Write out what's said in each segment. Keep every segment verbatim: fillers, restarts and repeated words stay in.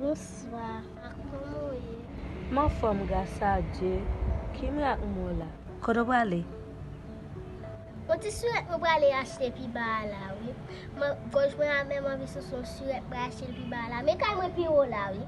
Bonswa, kòman w ye? M anfòm, gras a Dye. Ki mirak m wè w la? Kote w prale? Yon ti sirèt mwen prale achte pi ba a la, wi. Mwen, gòj mwen ap menm anvi souse yon sirèt mwen achte l pi ba a la. Men kay mwen pi wo la, wi.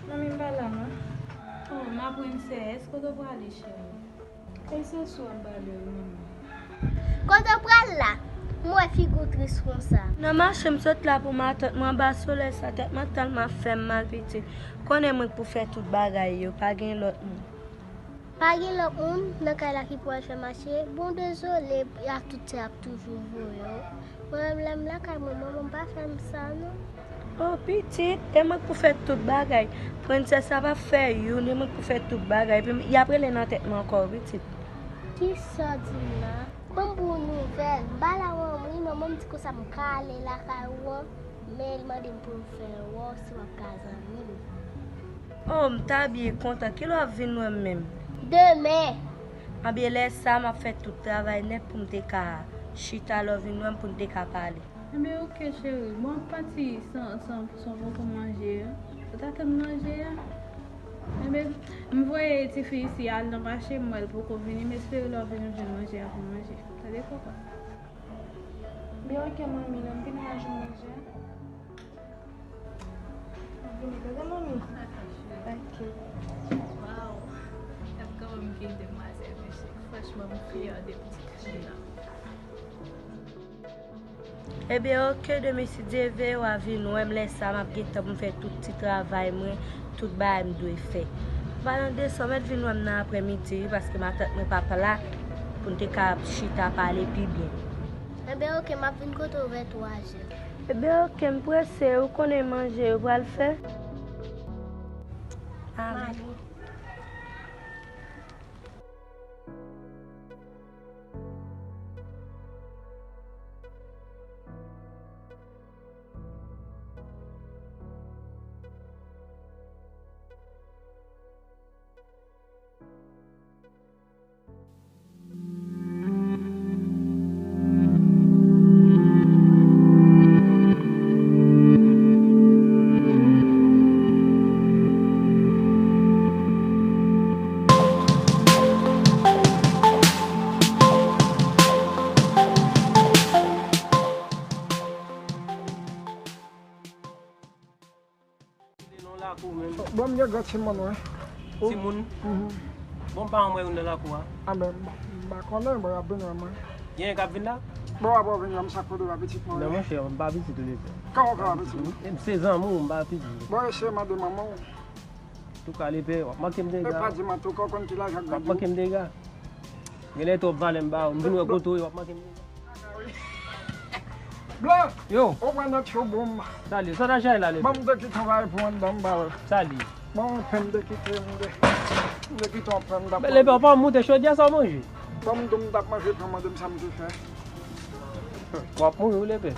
Manmi, m pa la non. Oh, ma princesse, kote w prale, cheri? Kay se sou an ba lè, manmi. Kote w pral la? M wè figi w tris konsa. Nan mache m sot la pou matant mwen anba solèy sa, tèt mwen tèlman fè m mal pitit. Konnen mwen k pou fè tout bagay yo, pa gen lòt moun. Pa gen lòt moun nan kay la ki pou al fè mache? Bon, dezole, a tout sa y ap toujou voye w. Mwen menm, lè m lakay mwen, manman m pa fè m sa non. Oh, pitit, e mwen k pou fè tout bagay. Prensès la p ap fè youn, e mwen k pou fè tout bagay. Epi y ap rele nan tèt mwen ankò, pitit. Kisa w di m la? Ban m pou w nouvèl. M pa la w an wi, manman m di konsa m ka ale lakay ou an, men l mande m pou m fè wè w si w ap ka zanmi m. Oh, m ta byen kontan. Kilè w ap vin wè m menm? Demen. Anben, lè sa a, m ap fè tout travay nèt pou m te ka chita lè w vin wè m, pou n te ka pale. Enben, oke, cheri. Bon, m pati san, san, san poko manje a. Ou t atann manje a? Enben, m voye tifi isi al nan mache, m wè l poko vini. M espere lè w vini, w jwenn manje a pou manje. Tande, papa? Enben, oke, manmi, lè m vini, m a jwenn manje a. M vini, tande, manmi? Oke. Waw! Gad kòman m gen demwazèl, mesye. Franchman, m fyè de pitit fi m nan. Ebyen, oke, demen, si Dye vle, w a vin wè m lè sa a, m ap gentan pou m fè tout ti travay mwen, tout bagay m dwe fè. An palan de sa, w mèt vin wè m nan aprèmidi, wi, paske matant mwen p ap la, pou n te ka chita pale pi byen. Enben, oke, m ap vin kote w vè twa zè. Enben, oke, m prese, ou konnen manje yo pral fè. Ale. Lakou menm. Bon, m gen gwo timoun, wi. Timoun? Mhm. Bon, m pa wè youn nan lakou a. A, men, m pa konnen, bon, y ap vin wè mwen. Gen yon k ap vin la? Bon, w ap vin wè m, sa k pou w pa pitit mwen. Non, monchè, m pa pitit ou, lepè. Kòman w pa pitit mwen? M se zanmi w, m pa pitit ou. Bon, eseye mande manman w. Touka, lepè, w ap manke m dega. E pa di m an touka, w konn ki lajan w ap manke m dega. Genlè twòp valè m ba ou, m vin wè kote w ye, w ap manke m dega. Blan! Yo! Ou pran nan tchoubou m. Sali, sa ta chay la, lepè? Ban m de kiton bagay pou anndan m ba ou. Sali. Ban m pen de kite m de. M de kiton pen m t ap manje. Lepè, w pa moute chodyè sa w manje? Ban m di w m t ap manje pen mande m sa m te fè. W ap mouri wi, lepè.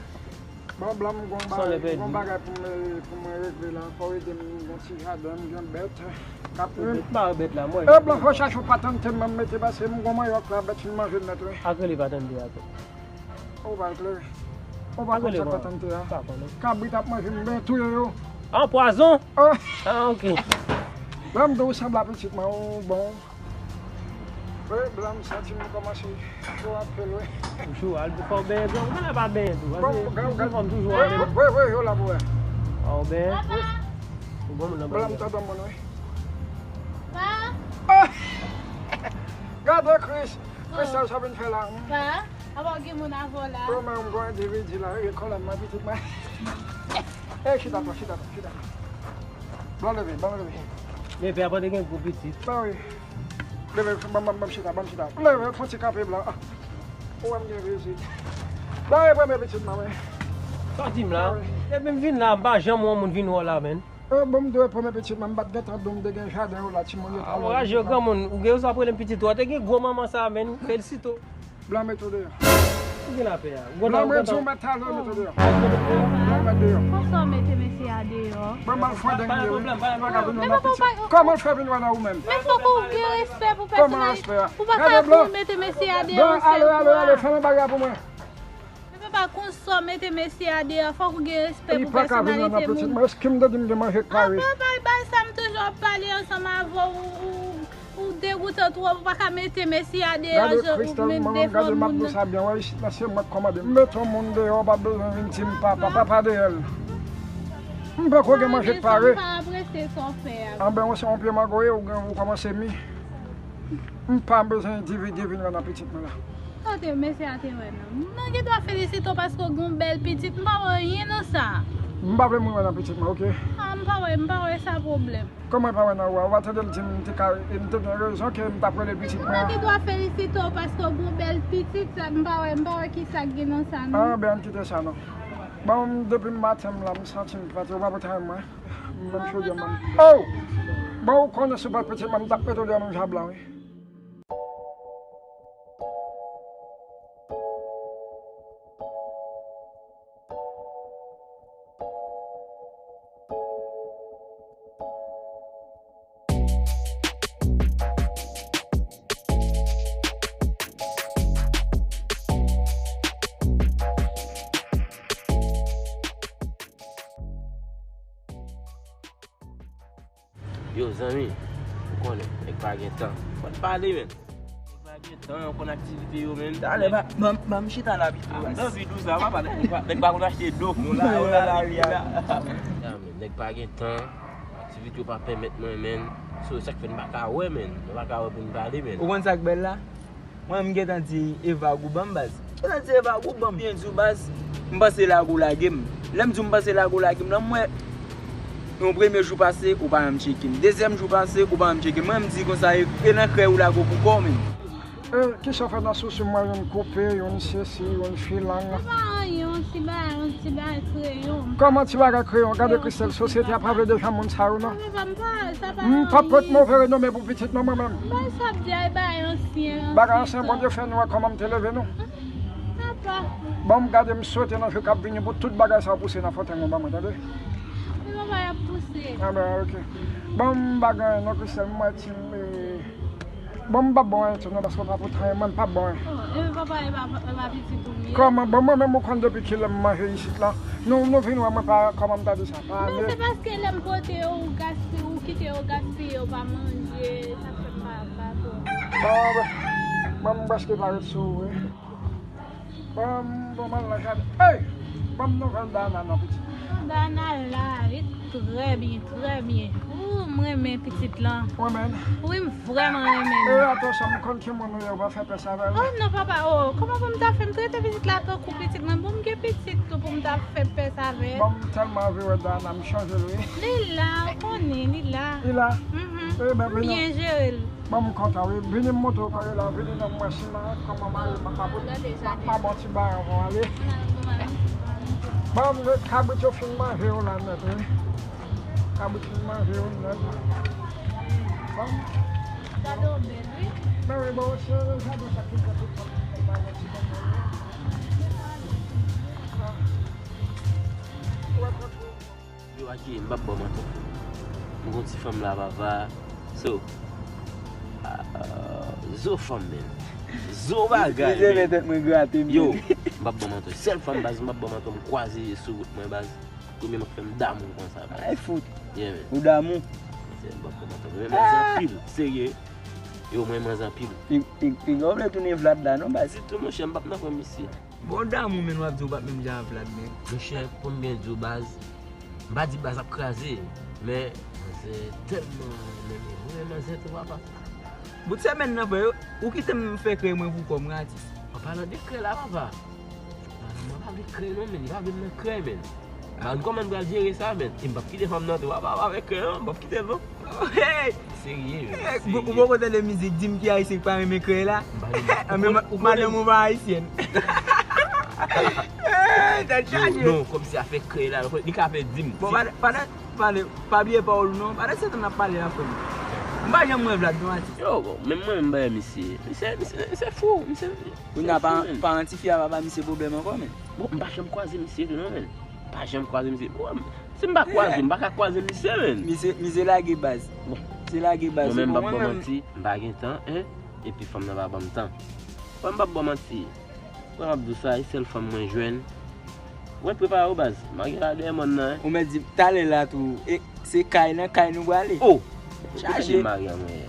Bon, Blan, m gon bagay, m gon bagay pou mwen, pou mwen regle la. Fò w ede m, m gon ti jaden, m gen bèt k ap ri m. M pa wè bèt la, mwen. E, Blan, fò chache w patante m, m mete pase m gon manyòk la, bèt fin manje nèt, wi. Ak rele patante a tou. Ou pa klere. Ou pa konn sa patante a. Pa konnen. Kabrit ap manje m, ben touye yo. An pwazon? Oh. Ah, ok. Blan, m di w sanble a pitit mwen, ou bon. Wi, Blan, m santi m kòmanse cho anpil, wi. Ou cho, al fè w benyen tou. Ou genlè pa benyen tou, paske ou fè m toujou ale. Wi, wi, wi, yo la pou wè. A, ou benyen? Ou bon moun nan Blan, m tande moun, wi. Pa. Ah! Gade Chris, Christelle sa vin fè la. Pa, apa w gen moun avè w la? Wi, men m gon endividi la, wi, kòlè m, pitit mwen. Ey, chita, chita, chita. Blan, leve, Blan, leve. Leve, apa te gen gwo pitit. Ba wi. Leve, ban m, ban m, ban m chita, ban m chita. Leve, fon ti kanpe, Blan. Ah. Ou wè m gen vizit. Blan, e premye pitit mwen, wi. Sa w di m la? Ba wi. Depi m vin la, m pa janm wè yon moun vin wè w la, menn. E, bon, m te wè premye pitit mwen, m pa t gentan di w m te gen jaden yo la, timoun yo t al. Anraje granmoun, ou gen sa pou rele m pitit ou a, te gen gwo manman sa, menn, felisite w. Blan, mete w deyò. Ou gen lapè a. Blan, mwen di w mèt ale, mete w deyò. Blan, mèt deyò. Konsa w mete mesye a deyò? Mwen, m al fwande m ye, wi. Mwen pa ka vin wè nan pitit. Kòman l fè vin wè nan ou menm? Men fòk ou gen respè pou pèsonaj. Kòman respè a? Ou pa ka pou mete mesye a deyò. Blan, ale, ale, ale, fèmen bagay la pou mwen. Men papa, konsa w mete mesye a deyò, fòk ou gen respè pou pèsonalite moun. Li pa ka vin wè nan pitit mwen. Èske m te di m gen manje k pare? Ah, papa, bay sa m toujou ap pale ansanm avè w, ou, ou, ou degoutan twòp, ou pa ka mete mesye a deyò jan ou mete fò moun nan. Gade, Christelle, manman m, gade, m ap di w sa byen, wè, isit la se mwen k kòmande. M mete yon moun deyò, w pa bezwen vin di m papa, papa deyò l. M poko gen manje k pare. Anben, ou se yon pye mango ye, ou gen, ou kòmanse mi. M pa bezwen endividi vin wè nan pitit mwen la. Kote mesye a te wè non? Mwen gen dwa felisite w paske w gen yon bèl pitit. M pa wè anyen nan sa. M pa vle moun wè nan pitit mwen, oke? Ah, m pa wè, m pa wè sa pwoblèm. Kòman pa wè nan ou a? Ou pa tande l di m te ka, m te gen rezon ke m t ap rele pitit mwen an. Mwen gen dwa felisite w paske w gen yon bèl pitit, sa m pa wè, m pa wè ki sa k gen nan sa non. Ah, ben, ann kite sa non. Bon, depi maten m la, m santi m fatige, ou pa pote anyen mwen. Menm chodyè m. Oh! Bon, ou konnen si w pa t pitit mwen, m t ap mete w deyò menm jan blan, wi. Yo, zanmi, ou konnen, nèg pa gen tan. Fò n pale, menn. Nèg pa gen tan, ou konn aktivite yo, menn. Talè, ba, ban, ban m chita la pito, baz. Nan vi dou sa, papa, nèg pa, nèg pa konn achte do. Nou la, nou la, nou la. Ya, menn, nèg pa gen tan. Aktivite yo pa pèmèt mwen, menn. So, sa k fè n pa ka wè, menn. Nou pa ka wè pou n pale, menn. Ou konn sa k bèl la? Mwen, m gentan di Eva gou ban m, baz. M gentan di Eva gou ban m. Byen di w, baz, m panse lago lage m. Lè m di w m panse lago lage m, lè m wè yon premye jou pase, ou pa janm tcheke m. Dezyèm jou pase, ou pa janm tcheke m. Mwen, m di konsa, e, e nan krèy ou lage w pou kò w menm. E, kisa w fè nan sousi m, wè youn koupe, youn sesi, youn filang? Se pa anyen, yon ti bagay, yon ti bagay kreyon. Kòman ti bagay kreyon? Gade, Christelle, sosyete a pa vle deja moun sa yo, non. M p ap pot move renome pou pitit non, mwen menm. Bay sa ap di a, e bagay ansyen, bagay ansyen, Bondye fè nou wè kòman m te leve nou. Papa. Bon, m gade, m swete nan jou k ap vini pou tout bagay sa yo pouse nan fòtèy mwen ban mwen, tande? Men papa, y ap pouse. Ah ben, ok. Bon, m pa gen anyen non, Christelle, m wè ti m, eh, bon, m p ap bon anyen tou non, paske w pa pot anyen, mwen m p ap bon anyen. Oh, e papa, e pa, e pa pitit ou m ye? Kòman? Bon, mwen menm ou konn depi kilè m manje isit la. Nou, nou vin wè mwen pa, kòman m ta di sa? Pa ale. Non, se paske lè m pote yo, ou gaspiye, ou kite yo gaspiye, ou pa manje, sa fè m pa, pa twò. Bon, bon, m prèske parèt sou ou, wi. Bon, bon, m al nan jaden. Hey! Ban m nouvèl Dana non, pitit. Dana la, li trè byen, trè byen. Ou, m renmen pitit lan. Ou renmen? Wi, m vrèman renmen l. E, atansyon, m konn ki moun ou ye, ou pa fè pès avè l. Oh non, papa, oh, kòman pou m ta fè? M trete pitit la tankou pitit mwen. Bon, m gen pitit tou pou m ta fè pès avè l. Bon, m tèlman anvi wè Dana, m chanje l, wi. Li la, ou konnen, li la. Li la? Mhm. M byen jere l. Bon, m kontan, wi. Vini m montre w kòrela, vini non, m wè si m a, kòman m a ye, m a, m a bon ti baran pou ale. Bon, kabrit yo fin manje yo la nèt, wi. Kabrit fin manje yo nèt. Bon. Gade w bèl, wi. Men wi, bon, se jaden sa ki fè tout fanm bay yon ti bonbon, wi. Wè, tranquille. Yo, ake, m p ap ba w manti. M gon ti fanm la, papa. So, ah, zo fanm, men. Zo bagay, men. Yo, m p ap ba w manti. Sèl fanm, baz, m p ap ba w manti, m kwaze sou wout mwen, baz. Premye moun k fè m damou konsa, baz. Ay, fout. Yeah, man. Ou damou? M p ap ba w manti. Men manzè anpil, serye. Yo, mwen manzè anpil. Piga w vle tounen Vlad la, non, baz? Ditou, monchè, m p ap nan pran misye. Bon, damou, men w ap di w pa t menm jan ak Vlad, men. Monchè, pou m byen di w, baz, m pa di baz ap kraze, men manzè tèlman renmen m, renmen manzè tou, papa. Bout semèn nan, frè, ou kite m fè krè mwen pou kò m, gratis. An palan de krè la, papa. Mwen pa vle krè non, men, li pa vle m nan krè, men. Mwen kòman m pral jere sa, men. E m p ap kite fanm nan tou, papa, avèk krè, non, m p ap kite l, non. Hey! Serye, men. Ou poko tande mizik, di m ki ayisyen ki pa renmen krè la? Anben, madanm ou pa ayisyèn. Tèt chaje. Non, kòmsi afè krè la, li ka fè di m. Bon, pa, pa, pa, pa bliye pawòl ou non. Pandan se tan n ap pale la, frè m. M pa janm wè Vlad non, atis. Yo, bon, menm mwen, m pa wè misye. Misye, misye, misye fou, misye. Kounye a, pa, pa an tifi a, papa, misye pwoblèm ankò, men. Bon, m pa janm kwaze misye tou non, men. M pa janm kwaze misye. Bon, si m pa kwaze, m pa ka kwaze misye, men. Misye, misye lage baz. Bon. Misye lage baz. Mwen menm, m p ap ba w manti, m pa gen tan, en. Epi fanm nan pa ban m tan. Mwen, m p ap ba w manti. Mwen, m ap di w sa, e sèl fanm mwen jwenn. Mwen prepare w, baz. M a gen la dèyè mòn nan, en. Ou mèt di, talè la tou, e se kay nan kay nou prale. Oh! Chaje.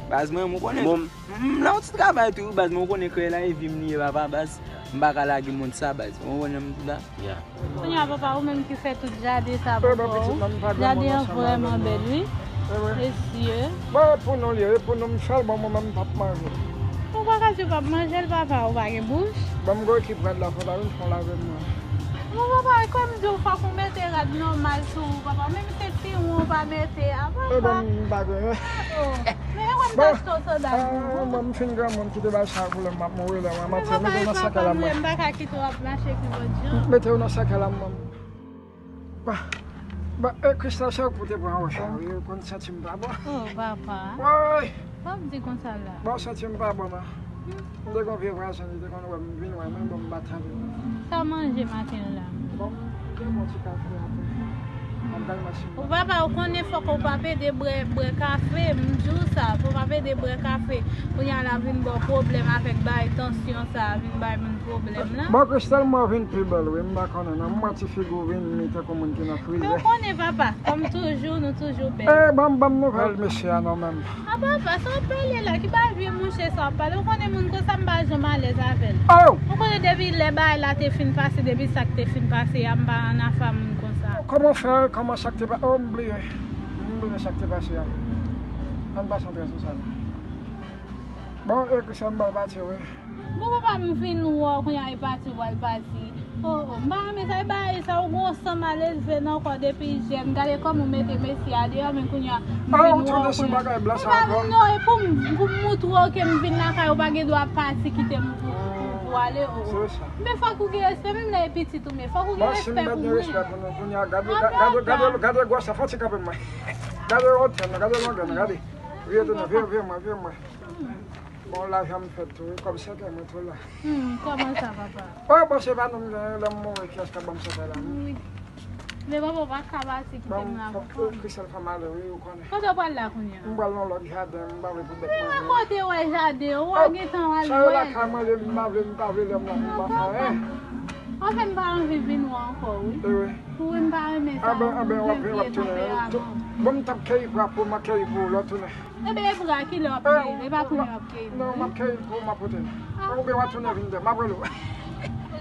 Baz, mwen, ou konnen. Bon. M nan yon ti travay tou, baz, mwen, ou konnen krè la, e vi m li ye, papa, baz. M pa ka lage mond sa, baz. Ou konnen m la. Ya. Kounye a, papa, ou menm ki fè tout jaden sa pou kò w. Jaden an vrèman bèl, wi. Mesye. Bon, e pou nou li ye, e pou nou, m fè l, bon, mwen menm, m p ap manje. Ou pa ka di w p ap manje l, papa, ou pa gen bouch. Bon, m gen ekip rad la, fò ta vin fè yon lave m nan. Bon, papa, e kwè m di w, fòk ou mete rad nòmal sou ou, papa. Menm sentiwon ou pa mete a, papa. E bon, m pa gen. Oh, men e kwè m t achte w sandal pou ou. Bon, m fin granmoun, kite bagay sa pou lè m ap mouri, lè m ap mache, mete w nan sakèl la, mwen. M pa ka kite w ap mache ki bòt jan. Mete w nan sakèl la, mwen. Bon, bon, e, Kristal, se ou ki te pran wòch la, wi, ou konn santi m pa bon. Oh, papa. Woy! W ap di konsa la. Bon, santi m pa bon, non. M te gon vye vwazen, li te konn wè m vin wè mwen, bon, m pa t anvi. Sa w manje maten la? Bon, m te bon ti kafe apre. Mwen pral manje. Ou papa, ou konnen fòk ou pa pede bwè, bwè kafe, m di w sa, fò w pa pede bwè kafe. Kounye a l ap vin ba w pwoblèm avèk bay tansyon sa, vin bay moun pwoblèm nan. Bon, Kristal, mwen vin pi bèl, wi, m pa konnen, non, m wè ti figi w vin mi tankou moun ki nan frizè. Men ou konnen, papa, kòm toujou, nou toujou bèl. E, ban m, ban m nouvèl mesye a, non, menm. A papa, sa w ap pale la? Ki bagay vye mouche sa w ap pale? Ou konnen moun konsa m pa janm alèz avè l. Oh! Ou konnen depi lè bagay la te fin pase, depi sa k te fin pase a, m pa ann afè a moun konsa. Kòman w fè, kòman sa k te pa, oh, m bliye. M bliye sa k te pase a. Ann pase antre sou sa la. Bon, e ki sa m ba w pati, wi. Bon, papa, m vin wè w kounye a, e pati w al pati. Oh, oh, m pa renmen sa, e bagay sa, ou gon san malelve nan kò depi jèn. Gade kòman ou mete mesye a deyò, men kounye a, m vin wè w kounye a. Non, e pou m, pou m moutre w ke m vin lakay ou, pa gen dwa pati kite m pou, pou, pou ale, oh. Men fòk ou gen respè, menm lè e pitit ou, men fòk ou gen respè pou mwen. Bon, si m pa gen respè pou nou, kounye a, gade, gade, gade, gade gwòsè, fò ti kanpe mwen. Gade wotè nou, gade longè nou, gade. Vire tounen, vire, vire mwen, vire mwen. Bon, lajan m fèt tou, wi, kòm sèkèy mwen tou la. Hmm, kòman sa, papa? Oh, bon, se pa nou m genyen, lè m mouri, kiyès k ap ban m sèkèy la, non? Wi. Men papa, ou pa ka pati kite m la pou kò m. Kristal, fò m ale, wi, ou konnen. Kote w pral la kounye a? M pral nan lòt jaden, m pa vle pou bèt manje. Men kote w wè jaden, ou pa gen tan al wè l. Sa yo lakay mwen, m pa vle, m pa vle lè m la, m pa fè anyen. Anfen, m pa anvi vin wè w ankò, wi. E wi. Wi, m pa renmen sa, ou vye tanperaman. Bon, m t ap keyi pwa pou, m a keyi pou ou lè w tounen. Ebyen, e pwa kilè w ap keyi? E pa kounye a w ap keyi? Non, m ap keyi pou m ap pote. Oubyen w a tounen vin dèyè m, m ap rele w.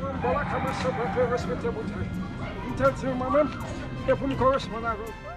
Mwen, bò lakay mwen, se mwen te respekte Bondye. M te di mwen menm, e pou m koresponn avè w.